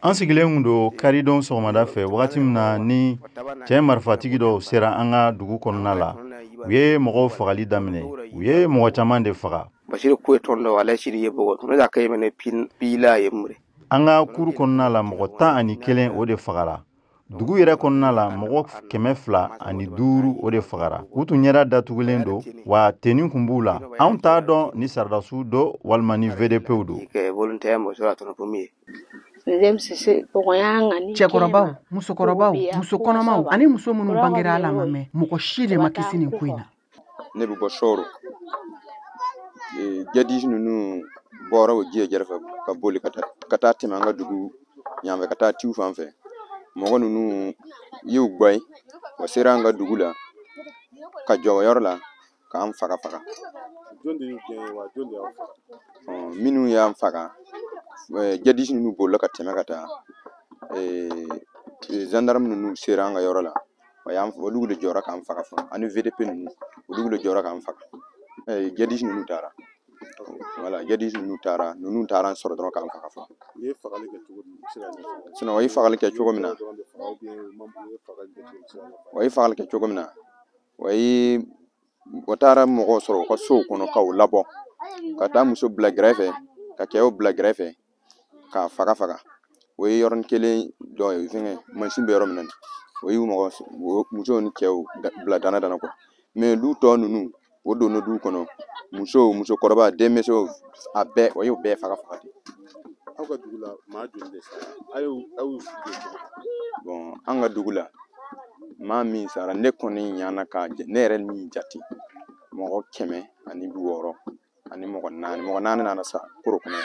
An sigilen don karidon sɔgɔmada fɛ wagati min na ni cɛ marifatigi dɔw sera an ka dugu kɔnɔna la, u ye mɔgɔw fagali daminɛ, u ye mɔgɔ caman de faga. An ka kuru kɔnɔna la, mɔgɔ 11 o de fagara. Dugu yɛrɛ kɔnɔna la, mɔgɔ 205 o de fagara. U tun ɲɛda datugulen don, wa tenue kun b'u la. Anw t'a dɔn ni sɔrɔdasiw don walima ni VDPw don. Cɛkɔrɔbaw, musokɔrɔbaw, musokɔnɔmaw ani muso minnu bangera a la ma mɛn, mɔgɔ si de ma kisi nin ko in na. Ne bɛ bɔ Sɔrɔ. Jadisi ninnu bɔra o ji fɛ ka boli ka taa tɛmɛ an ka dugu yanfɛ ka taa tiw fan fɛ. Mɔgɔ ninnu y'u gɛn ye, o sera an ka dugu la ka jɔ yɔrɔ la k'an faga faga. Minnu y'an faga, jadisi ninnu bolila ka tɛmɛ ka taa. Gendarme ninnu sera an ka yɔrɔ la, olu de jɔra k'an faga fɔlɔ, ani VDP ninnu, olu de jɔra k'an faga. Jadisi ninnu taara, wala jadisi ninnu taara, ninnu taara an sɔrɔ dɔrɔn k'an faga fɔlɔ. Sinon o ye fagali kɛ cogo min na, o ye fagali kɛ cogo min na, o ye o taara mɔgɔw sɔrɔ u ka sow kɔnɔ k'u labɔ, ka taa muso bila gɛrɛfɛ, ka cɛw bila gɛrɛfɛ, k'a faga faga. O ye yɔrɔnin kelen dɔ ye, fɛngɛ mansin bɛ yɔrɔ min na, o y'u mɔgɔ musow ni cɛw bila dana dana quoi. Mais du tɔ ninnu, o donna du kɔnɔ, musow, musokɔrɔba, denmisɛnw, a bɛɛ, o y'o bɛɛ faga faga ten. Aw ka dugu la, maa joli de sara? Aw y'u Bon, an ka dugu la, maa min sara, ne kɔni ɲana ka ne yɛrɛ min jate, mɔgɔ 160 ani mɔgɔ 4, mɔgɔ 4 nana sa koro kɔnɔ.